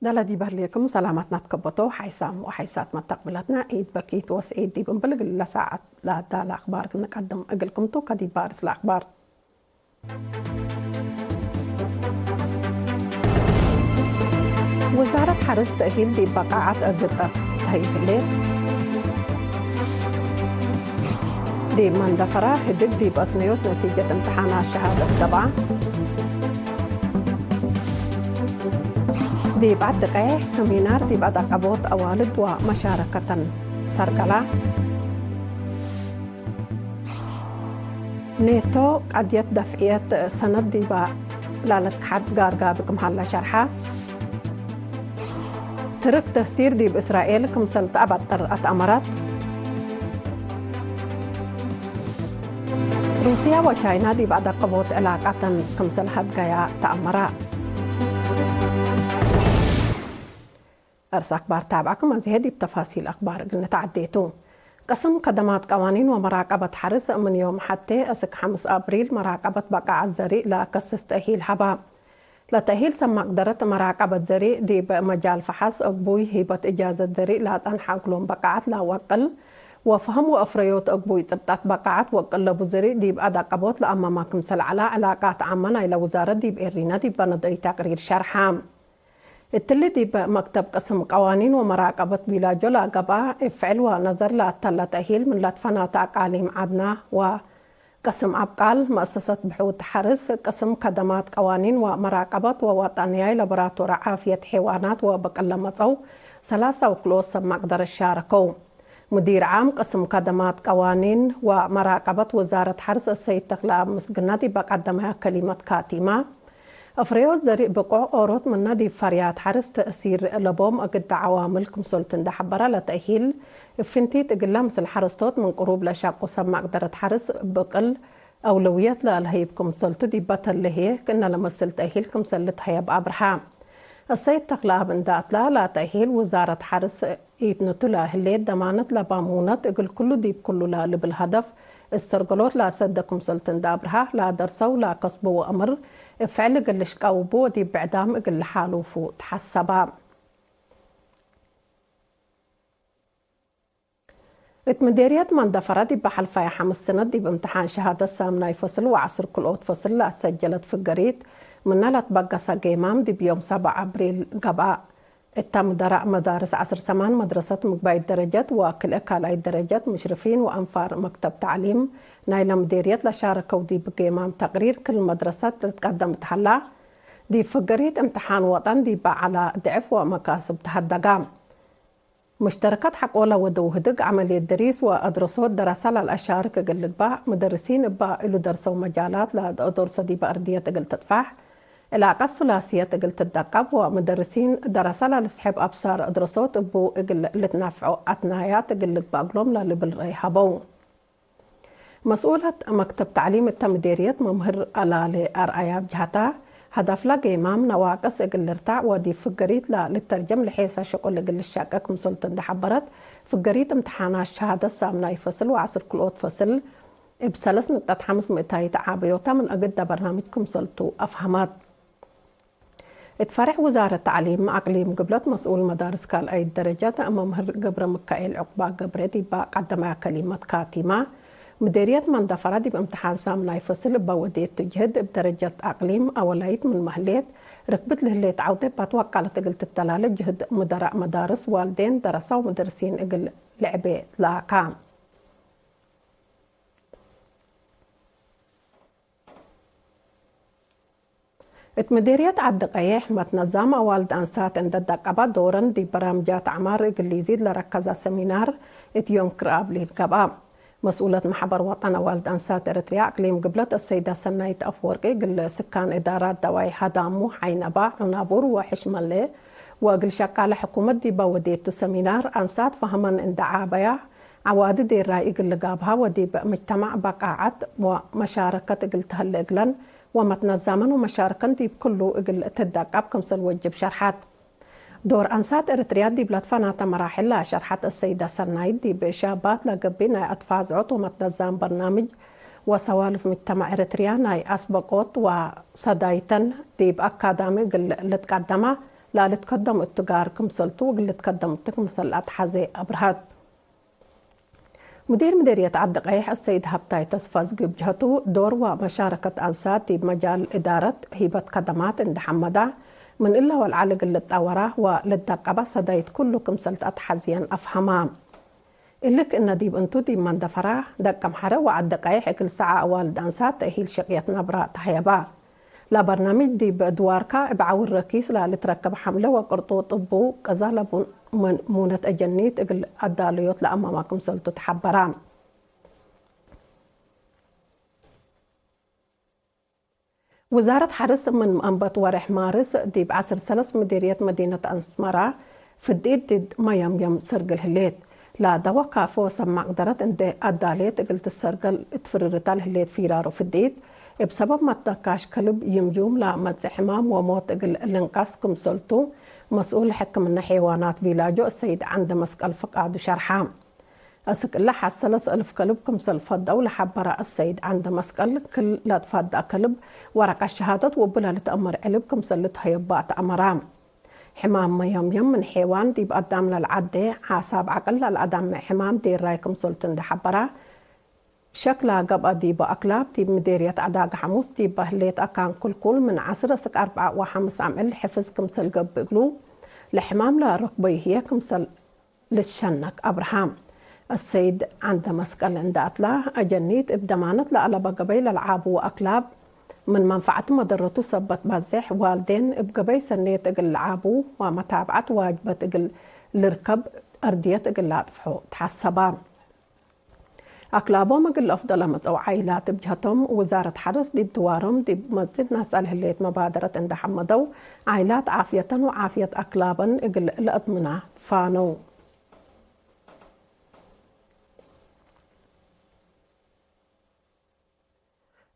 ሰላዲ በህልየኩም ሰላማትና ትከበቶ ሓይሳም ወሓይሳት መተቅብላትና ኢድ በኪት ወስዒድ ዲብ እምብል ግለ ሰዓት ላዳላ ኣኽባር ክንቀድም እግልክምቱ ከዲባ ርእስ ለኣኽባር። ወዛረት ሓርስ ተእሂል ዲብ በቃዓት ኣዝርቀፍ ተይህሌት ዲብ መንደፈራ ህድግ ዲብ ኣስነዮት ነቲጀት እምትሓና ሸሃደት ገብኣ። ዲብ ዓዲ ቀይሕ ሰሚናር ዲብ ኣዳቀቦት ኣዋልድ ወመሻረከተን ሰርቀላ። ኔቶ ቀድየት ደፍዕየት ሰነድ ዲባ ላለትክሓድ ጋርጋ ብክምሃላ ሸርሓ። ትርክ ተስቲር ዲብ እስራኤል ክምሰል ተኣባጥር ኣትኣመራት። ሩስያ ወቻይና ዲብ ኣዳቀቦት ዕላቃተን ክምሰል ሃድጋያ ተኣመራ። ኣርስ ኣክባር ታብዓኩም ኣዝሄ ዲብ ተፋሲል ኣክባር እግል ንተዓዴቱ። ቅስም ከደማት ቀዋኒን ወመራቀበት ሓርስ ምን ዮም ሓቴ እስክ ሓምስ ኣብሪል መራቀበት በቃዓት ዘሪእ ለከስስ ተእሂል ሓባ። ለተእሂል ሰብ መቅደረት መራቀበት ዘሪእ ዲብ መጃል ፈሓስ እግቡይ ሂበት እጃዘት ዘሪእ ላጸንሓ እግሎም በቃዓት ላወቅል ወፍህም ወእፍረዮት እግቡይ ጽብጣት በቃዓት ወቅል ለቡ ዘሪእ ዲብ ኣዳቀቦት ለኣመማ ክምሰል ዐላ ዕላቃት ዓመ ናይለ ውዛረት ዲብ ኤሪነ ዲብ በነዶይ ተቅሪር ሸርሓ። እትሊ ዲብ መክተብ ቅስም ቀዋኒን ወመራቀበት ቢላጆ ለገብኣ እፍዕል ወነዘር ለኣተለ ተእሂል ምን ለትፈናተ ኣቃሊም ዓድና ወቅስም ኣብቃል መእሰሰት ብሕውት ሓርስ ቅስም ከደማት ቀዋኒን ወመራቀበት ወወጠንያይ ለቦራቶሪ ዓፍየት ሐይዋናት ወበቅል ለመጸው ሰላሳ ውክልኦት ሰብ መቅደረት ሻረከው። ሙዲር ዓም ቅስም ከደማት ቀዋኒን ወመራቀበት ውዛረት ሓርስ እሰይድ ተክለኣብ ምስግና ዲብ ቀደማያ ከሊመት ካቲማ። እፍረዮት ዘሪእ ብቆዕ ኦሮት ምነ ዲብ ፈርያት ሓርስ ተእሲር ለቦም እግዳ ዓዋምል ክምሰልቱ እንዳ ሐበረ ለተእሂል እፍንቲት እግለ ምስል ሓረስቶት ምን ቅሩብ ለሻቁ ሰብ መቅደረት ሓርስ ብቅል ኣውለውየት ለለህይብ ክምሰልቱ ዲበ ተልህየ ክእነ ለመስል ተእሂል ክምሰል ልትሀየብ ኣብርሃ። እሰይድ ተክለኣብ እንዳ እትላ ለተእሂል ውዛረት ሓርስ ኢትንቱ ለህሌት ደማነት ለባሙነት እግል ኩሉ ዲብ ኩሉ ለልብል ሀደፍ እሰርገሎት ለሰደ ክምሰልቱ እንዳ ኣብርሃ ለደርሰው ለከስቡ ወእምር እፍዕል እግል ልሽቀውቡ ወዲብ ብዕዳም እግል ልሓሉፉ ተሓሰባ። እት ምዴርየት መንደፈራ ዲብ ሓልፋይ ሓምስ ሰነት ዲብ እምትሓን ሸሃደት ሳምናይ ፈስል ወዓስር ክልኦት ፈስል ለኣሰጀለት ፍገሪት ምነ ለትበገሰ ጌማም ዲብ ዮም ሰብዓ ኣብሪል ገብኣ። እታ ምደራእ መዳርስ ዓስር ሰማን መድረሰት ምግባይት ደረጀት ወክልኤ ካልኣይት ደረጀት ሙሽርፊን ወአንፋር መክተብ ተዕሊም ናይለ ምዴርየት ለሻረከው ዲብ ጌማም ተቅሪር ክል መድረሰት ልትቀደም እት ሀላ ዲብ ፍገሪት እምትሓን ወጠን ዲብ በዓላ ድዕፍ ወመካስብ ተሀደጋ። ሙሽተረከት ሐቆ ለወደው ህድግ ዐመልየት ደሪስ ወአድረሶት ደረሰ ለልአሻርክ እግል ልግባእ፣ መደርሲን እበ እሉ ደርሰው መጃላት ለአድርሶ ዲበ እርድየት እግል ትጥፋሕ፣ ዕላቀት ሱላስየት እግል ትደቀብ ወመደርሲን ደረሰ ለልስሕብ አብሳር አድረሶት እቡ እግል ልትናፍዖ አትናያት እግል ልግባእ እግሎም ለልብል ረይ ሀበው። መስኡለት መክተብ ተዕሊም እተ ምዴርየት መምህር አላሌ አርአያ ብጅሃታ፣ ሀዳፍላ ጌማም ነዋቅስ እግል ልርታዕ ወዲብ ፍገሪት ለልተርጀም ለሔሰ ሸቁል እግል ልሻቀ ክምሰልቱ እንደ ሐበረት፣ ፍገሪት እምትሓናት ሸሃደት ሳምናይ ፈስል ወዐስር ክልኦት ፈስል እብ ሰለስ ንቅጠት ሐምስ ምእታይት ዓበዮታ ምን እግደ በርናምጅ ክምሰልቱ አፍሀመት። እት ፈሬዕ ውዛረት ተዕሊም አቅሊም ግብለት መስኡል መዳርስ ካልኣይት ደረጃ መምህር ገብረምካኤል ዑቅባ ገብረ ዲባ ቀደማያ ከሊመት ካቲማ፣ ምዴርየት መንደፈራ ዲብ እምትሓን ሳምናይ ፈስል እበ ወዴቱ ጅህድ እብ ደረጀት አቅሊም አወላይት ምን መህሌት፣ ርክብት ለህሌት ዐውቴ እባ ትወቀለት እግል ትተላለ ጅህድ ሙደራእ መዳርስ ዋልዴን ደረሳ ወመደርሲን እግል ልዕቤ ላካ። እት ምዴርየት ዐዲ ቀይሕ መትነዛም አዋልድ አንሳት እንደ ደቀባ ዶረን ዲብ በራምጃት አዕማር እግል ሊዚድ ለረከዘ ሰሚናር እት ዮም ክርአብ ሊል ገብአ። መስኡለት መሕበር ወጠን አዋልድ አንሳት ኤረትርያ አቅሊም ግብለት አሰይዳ ሰናይት አፍወርቂ እግል ስካን እዳራት ደዋይ ሀዳሙ ሐይነባ ዑናቡር ወሕሽመሌ ወእግል ሸቃለ ሕኩመት ዲበ ወዴቱ ሰሚናር አንሳት ፈህመን እንደ ዓበያ ዐዋዲ ዴራይ እግል ልጋብሃ ወዲብ ምጅተማዕ በቃዓት ወመሻረከት እግል ተህሌ እግለን ወመትነዛመን ወመሻርከን ዲብ ክሉ እግል ትደቀብ ክምሰል ወጅብ ሸርሐት። ዶር አንሳት ኤረትርያ ዲብ ለትፈናተ መራሕል ለአሸርሐት አሰይዳ ሰናይት ዲብ ሻባት ለገብእ ናይ አትፋዝዖት ወመትነዛም በርናምጅ ወሰዋልፍ ምጅተማዕ ኤረትርያ ናይ አስበቆት ወሰዳይተን ዲብ አካዳሚ እግል ልትቀደማ ላልትከደም እትጋር ክምሰልቱ ወግልትከደም እትክምሰል ኣትሓዜ ኣብርሃት። مدير مديرية عدقيح السيد هبتاي تسفاز جبجهتو دور ومشاركة أنسات بمجال إدارة هبة خدمات عند حمدا من إلا والعلق للطورة وللدقبة سدايت كل كمسلت أتحزيا أفهما. إلك إن ديب أنتو ديب من دفرا دقم حرا وعدقيح إكل ساعة أوال دانسات تأهيل شقيت نبرا تحيبا. لا برنامج ديب دواركا بعور ركيس لا لتركب حملة وقرطو طبو قزالبون من مونة أجنيت إقل الداليوت لأمامكم سلطو تحبرا. وزارة حرس من أنبت ورح مارس ديب عصر سلس مديرية مدينة أنسمرا في الديد ديد ما يم يم سرقل هليت. لا دوا كافو سمع قدرت انت أداليت قلت السرقل اتفررتا الهليت فيرارو في الديد. بسبب ما تنكاش كلب يم يوم لا متس حمام وموت قل الانقاس كم سلطو. مسؤول حكم النحيوانات فيلاجو السيد عند مسك الفقاد شرحام. أسك الله حسلس ألف كلب كم سلفت دولة حبرة السيد عند مسك الكل لا تفاد كلب. ورق الشهادة وبلا لتأمر علب كم سلت هيبات أمرام. حمام ما يم يم من حيوان ديب أدام للعدة عصاب عقل للأدام حمام دير رايكم سلطن دحبرة. شكلها قبقة ديب أكلاب ديب مديرية عداق حموس ديب بهليت أكان كل كل من عصر سك أربعة وخمس عمل حفظ كم سل قب بقلو. لحمام لا ركبي هي كم سل للشنك أبرهام. السيد عند مسكال عند أتلا أجنيت ابدمانت لألبا قبيل العاب وأكلاب من منفعة مضرته سبت بزح والدين بقبي سنيت إقل العابو ومتابعة واجبة إقل لركب أردية إقل لاتفحو تحسبا. أكلابو مقل أفضل متو عائلات بجهتهم وزارة حرس دي بدوارهم دي بمزيد ناس الهليت مبادرة عند حمدو عائلات عافية وعافية أكلابا إقل لأضمنا فانو.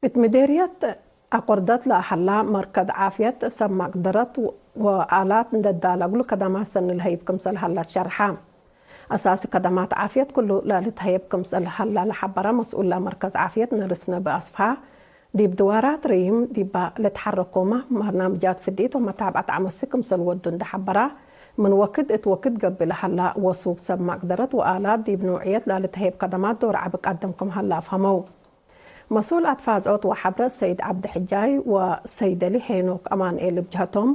እት ምዴርየት ኣቆርደት ለኣሀላ መርከዝ ዓፍየት ሰብ ማቅደረት ወኣላት እንደዳለጉ ከደማት ሰኒ ለሀይብ ክምሰል ሀላ ትሸርሐ። ኣሳሲ ከደማት ዓፍየት ኩሉ ለልትሀየብ ክምሰል ሀላ ለሐበረ መስኡል ለመርከዝ ዓፍየት ነርስ ነቢ ኣስፍሃ፣ ዲብ ድዋራት ርይም ዲባ ለትሐረኮመ በርናምጃት ፍዲት ወመታብዐት ዐመሲ ክምሰል ወዱ እንደሐበራ፣ ምን ወክድ እት ወክድ ገብእ ለሀላ ወሱግ ሰብ ማቅደረት ወኣላት ዲብ ኖዕየት ለልትሀየብ ከደማት ዶር ዐቢ ቀድም ክም ሀላ አፍሀመው። መስኡል ኣትፋጽኦት ወሐብረት ሰይድ ዐብዲ ሕጃይ ወሰይደሊ ሄኖክ ኣማንኤል እብ ጀሀቶም፣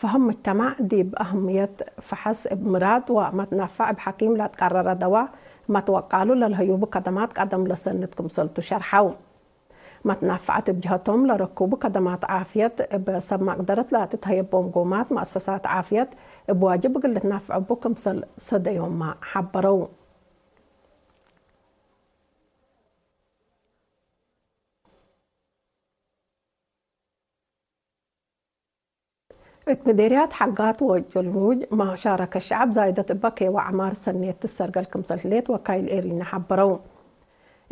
ፈሀም ሙጅተማዕ ዲብ አህምየት ፈሐስ እብ ምራድ ወመትነፈዕ እብ ሐኪም ለትቀረረ ደዋ መትወቃሉ ለልሀዩቡ ከደማት ቀደም ለሰንድ ክምሰልቱ ሸርሐው። መትነፈዕት እብ ጀሀቶም ለረክቡ ከደማት ዓፍየት እብ ሰብ መቅደረት ለትትሀየቦም ጎማት መአሰሳት ዓፍየት እብ ዋጅብ እግል ልትነፈዐቡ ክምሰል ሰደዮማ ሐበረው። እት ምዴርያት ሐጋት ወጀልሙጅ መሻረከት ሸዐብ ዛይደት እበ ኬዋ ዐማር ሰኔት ትሰርገል ክምሰል ህሌት ወካይል ኤሪና ሐበረው።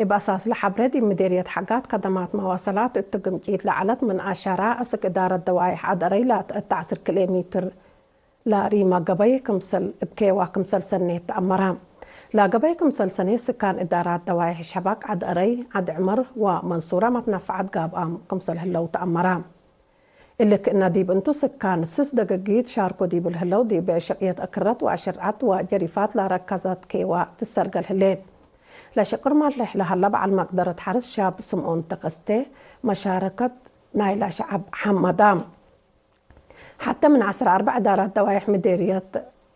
እብ አሳስ ለሐብረ ዲብ ምዴርየት ሐጋት ከደማት መዋሰላት እት ግምጪት ለዐለት ምን አሻራ አስክ እዳረት ደዋይሕ አደረይ ላተ እት ዐስር ኪሎ ሜትር ላሪማ ገበይ ክምሰል እብ ኬዋ ክምሰል ሰኔት ተአመራ። ላገበይ ክምሰል ሰኔት ስካን እዳራት ደዋይሕ ሸባቅ ዐድ አረይ፣ ዐድ ዕመር ወመንሱራ መትነፈዐት ጋብአም ክምሰል ህለው ተአመራ። እሊ ክእነ ዲብ እንቱ ስካን ስስ ደገጊት ሻርኮ ዲብ ልህለው ዲብ ሸቅየት አክረት ወአሽርዐት ወጀሪፋት ላረከዘት ኬዋ ትሰርገል ህሌት። ለሽቅር ማልሕ ለሀላ በዐል መቅደረት ሐርስ ሻብ ስምኦን ተከስቴ መሻረከት ናይላ ሸዐብ ሐመዳ። ሐተ ምን ዐስር አርበዕ እዳራት ደዋይሕ ምዴርየት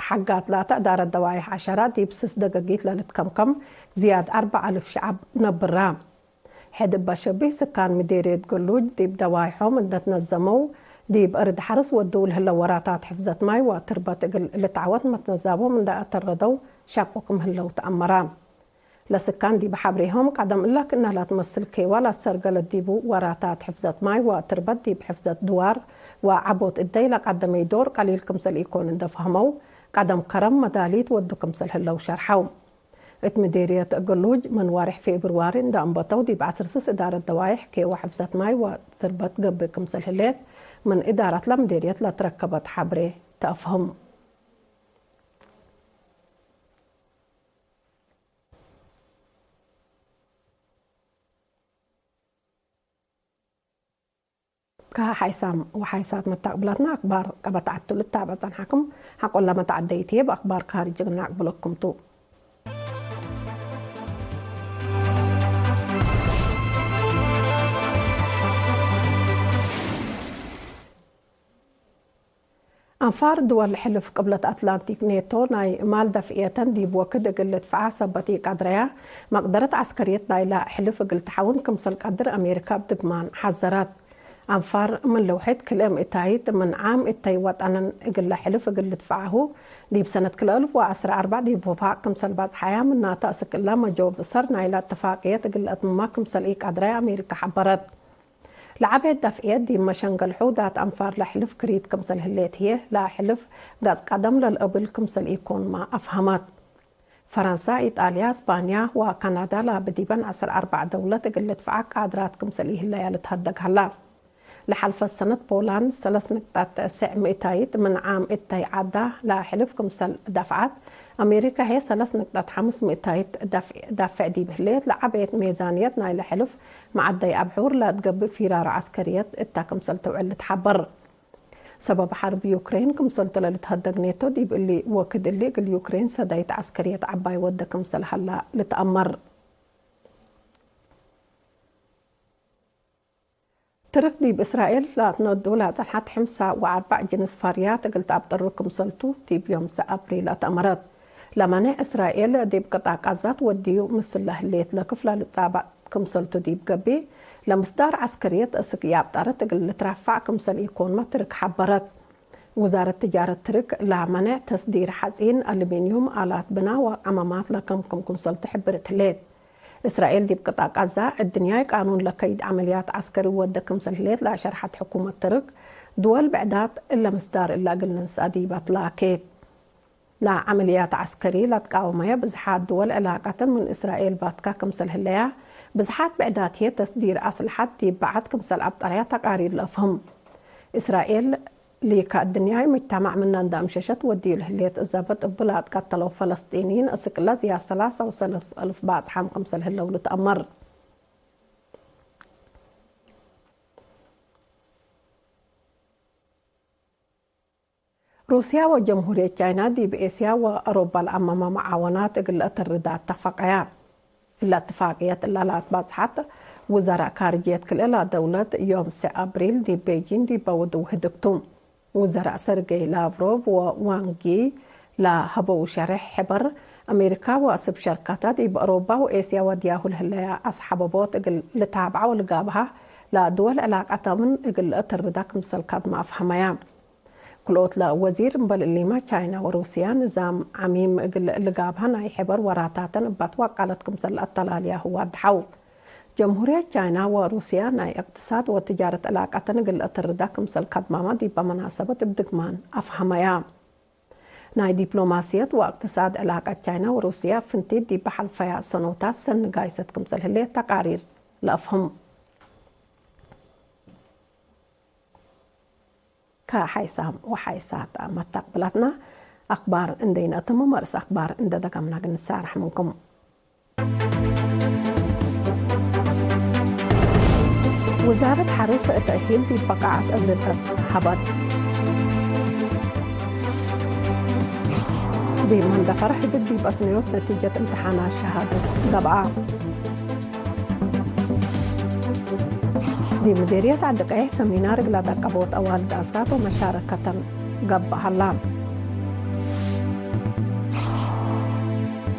ሐጋት ላተ እዳረት ደዋይሕ ዐሸራ ዲብ ስስ ደገጊት ለልትከምከም ዝያድ አርበዕ አልፍ ሸዐብ ነብራ። ሕድ እበ ሸቢህ ስካን ምዴርየት ገሉጅ ዲብ ደዋይሖም እንደ ትነዘመው ዲብ እርድ ሐርስ ወድው ለህለው ወራታት ሕፍዘት ማይ ወትርበት እግል ልትዐወት መትነዛቦም እንደ አተረደው ሻቁ ክም ህለው ተአመራ። ለስካን ዲብ ሐብሬሆም ቀደም እላ ክእነ ላትመስል ኬዋ ላሰርገለት ዲቡ ወራታት ሕፍዘት ማይ ወትርበት ዲብ ሕፍዘት ድዋር ወዐቦት እደይ ለቀደመይ ዶር ቀሊል ክምሰል ኢኮን እንደ ፈህመው፣ ቀደም ከረም መዳሊት ወዱ ክምሰል ህለው ሸርሐው። እት ምዴርየት ገሉጅ ምን ዋርሕ ፌብርዋሪ እንደ አንበተው ዲብ ዐስር ስስ እዳረት ደዋይሕ ኬዋ ሕፍዘት ማይ ወትርበት ገብእ ክምሰል ህሌት ምን እዳራት ለምዴርየት ለትረከበት ሐብሬ ተአፍህም። ከሓይሳም ወሓይሳት መታቅብላትና ኣክባር ቀበታዓቱ ልታበ ጸንሓኩም ሓቆላ መታዓደይቲ ብኣክባር ካሪ ጅግና ኣቅብለኩምቱ። ኣንፋር ድወል ሕልፍ ቅብለት ኣትላንቲክ ኔቶ ናይ ማል ደፍእየተን ዲብ ወክድ እግል ልድፍዓ ሰበት ኢቃድረያ መቅደረት ዓስከርየት ናይላ ሕልፍ እግል ተሓውን ክምሰል ቀድር ኣሜሪካ ብድግማን ሓዘራት። ኣንፋር ምን ለውሐት ክልኤ ምእታይት ምን ዓም እተይ ወጠነን እግላ ሕልፍ እግል ልድፍዓሁ ዲብ ሰነት ክልኤ እልፍ ወዐስራ ኣርባዕ ዲብ ወፋቅ ክምሰል ባጽሓያ ምናታ እስክላ መጆ ብሰር ናይላ እትፋቅየት እግል ለእትምማ ክምሰል ኢቃድረያ ኣሜሪካ ሓበረት። ለዓቤት ዳፍዕየት ዲብ መሸንገል ሑዳት ኣንፋር ለሕልፍ ክሪት ክምሰል ህሌት ህዬ፣ ለሕልፍ ጋጽ ቀደም ለልአብል ክምሰል ኢኮንማ ኣፍሃማት። ፈረንሳ፣ ኢጣልያ፣ እስፓንያ ወካናዳ ለብዲበን ዐስር ኣርባዕ ደውለት እግል ልድፍዓ ቃድራት ክምሰል ኢህለያ ልትሀደግ ሀላ። ለሓልፈት ሰነት ፖላንድ ሰለስ ንቅጣት ስዕ ምእታይት ምን ዓም እተይ ዓዳ ለሕልፍ ክምሰል ዳፍዓት፣ ኣሜሪካ ህየ ሰለስ ንቅጣት ሓምስ ምእታይት ዳፍዕ ዲብ ህሌት ለዓበየት ሜዛንየት ናይ ለሕልፍ መዓደይ ኣብ ሕውር ላትገብእ ፊራሮ ዓስከርየት እታ ክምሰል ተውዕል ልትሓበር። ሰበብ ሓርብ ዩክሬን ክምሰልቱ ለልትሀደግ ኔቶ ዲብ እሊ ወክድ እሊ እግል ዩክሬን ሰዳይት ዓስከርየት ዓባይ ወደ ክምሰል ሀላ ልትኣመር። ትርክ ዲብ እስራኤል ላትነዱ ላጸንሓት ሕምሳ ወኣርባዕ ጅንስ ፋርያት እግል ተኣብጠሩ ክምሰልቱ ዲብ ዮም ሰ ኣፕሪል ኣተእመረት። ለመነ እስራኤል ዲብ ቅጣ ቃዛት ወድዩ ምስላ ህሌት ለክፍላ ልጻባእ ክምሰልቱ ዲብ ገቢ ለምስዳር ዓስከርየት እስክ ያብጣረት እግል ልትራፋዕ ክምሰል ኢኮንማ ትርክ ሓበረት። ውዛረት ትጃረት ትርክ ለመነ ተስዲር ሓጺን፣ ኣሉሚንዩም፣ ኣላት ብና ወቀመማት ለከምክም ክምሰልቱ ሕብርት ህሌት። እስራኤል ዲብ ቅጣ ቃዛ እድንያይ ቃኑን ለከይድ ዓመልያት ዓስከሪ ወደ ክምሰል ህሌት ለኣሸርሓት ሕኩመት ትርክ፣ ድወል ብዕዳት እለ ምስዳር እለ እግል ንስኣ ዲባት ለኣኬት። ለዓመልያት ዓስከሪ ላትቃወመያ ብዝሓት ድወል ዕላቃተን ምን እስራኤል ባትካ ክምሰል ህለያ፣ ብዝሓት ብዕዳት ህየ ተስዲር ኣስልሓት ዲብ በዓት ክምሰል ኣብጠረያ ተቃሪር ለእፍህም። እስራኤል ሊካ እድንያይ ሙጅተማዕ ምና እንዳምሸሸት ወድዩ ለህሌት እዘበት እብ ላትቀተለው ፈለስጢንይን እስቅላ ዝያድ ሰላሳ ወሰለስ እልፍ ባጽሓም ክምሰል ህለው ልትኣመር። ሩስያ ወጀምሁርየት ቻይና ዲብ ኤስያ ወአውሮባ ለአመማ መዓወናት እግል ለአተርዳ አተፋቀያ። እላ እትፋቅየት እላ ለአትባጽሓት ውዘራእ ካርጅየት ክልኤላ ደውለት ዮም ሰዕ አብሪል ዲብ ቤጂን ዲበ ውድው ህድግቱ። ውዘራእ ሰርጌይ ላቭሮቭ ወዋንግ ዪ ለሀበው ሸርሕ ሕበር፣ አሜሪካ ወአስብ ሸርካታት ዲብ አውሮባ ወኤስያ ወድያሁ ለህለያ አስሓበቦት እግል ልታብዓ ወልጋብሃ ለድወል ዕላቃታምን እግል ለአተርዳ ክምሰል ካድማ አፍሀመያ። ክልኦት ለወዚር እምበል እሊማ ቻይና ወሩስያ ንዛም ዓሚም እግል ልጋብሃ ናይ ሕበር ወራታተን እባት ዋቃለት ክምሰል ለአተላልያሁ ዋድሓው። ጀምሁርየት ቻይና ወሩስያ ናይ እቅትሳድ ወትጃረት ዕላቃተን እግል ለአተርዳ ክምሰል ካድማማ ዲባ መናሰበት እብ ድግማን አፍሀመያ። ናይ ዲፕሎማስየት ወእቅትሳድ ዕላቃት ቻይና ወሩስያ ፍንቲት ዲባ ሐልፈያ ሰኖታት ሰኒ ጋይሰት ክምሰል ህሌት ተቃሪር ለአፍህም። ከሓይሳም ወሓይሳት መታቅብላትና አክባር እንደይነእትሙ መርስ አክባር እንደ ደጋምና ግንሳርሕ ምንኩም። ውዛረት ሓርስ ተእሂል ዲብ በቃዓት ዝርቀት ሀበት። ዲብ መንደፈር ሕድድ ዲብ አስነዮት ነቲጀት እምትሓናት ሸሃደት ገብአ። ዲብ ምዴርየት ዓዲ ቀይሕ ሰሚናር እግል ለአቀቦት አዋልድ አንሳት ወመሻረከተን ገብእ ሀላ።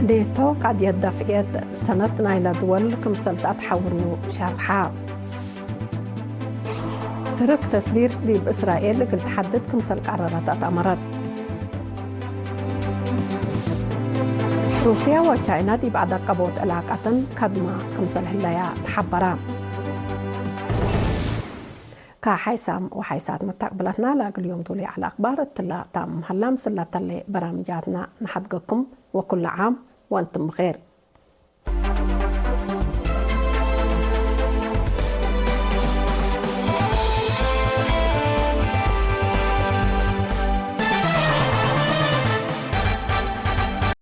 ኔቶ ቃድየት ዳፍዕየት ሰነት ናይላ ድወል ክምሰል ተአትሓውኑ ሸርሓ። ትርክ ተስዲር ዲብ እስራኤል እግል ተሓድድ ክምሰል ቀረረት አትአመረት። ሩስያ ወቻይና ዲብ አዳቀቦት ዕላቃተን ካድማ ክምሰል ህለያ ተሓበራ። ከሓይሳም ወሓይሳት መታቅብላትና ለአግል ዮም ቱሊ ዐለ አክባር እትላ ታም ሀላ ምስላ ተሌ በራምጃትና ንሓድገኩም ወኩሉ ዓም ወንቱም ብኼር።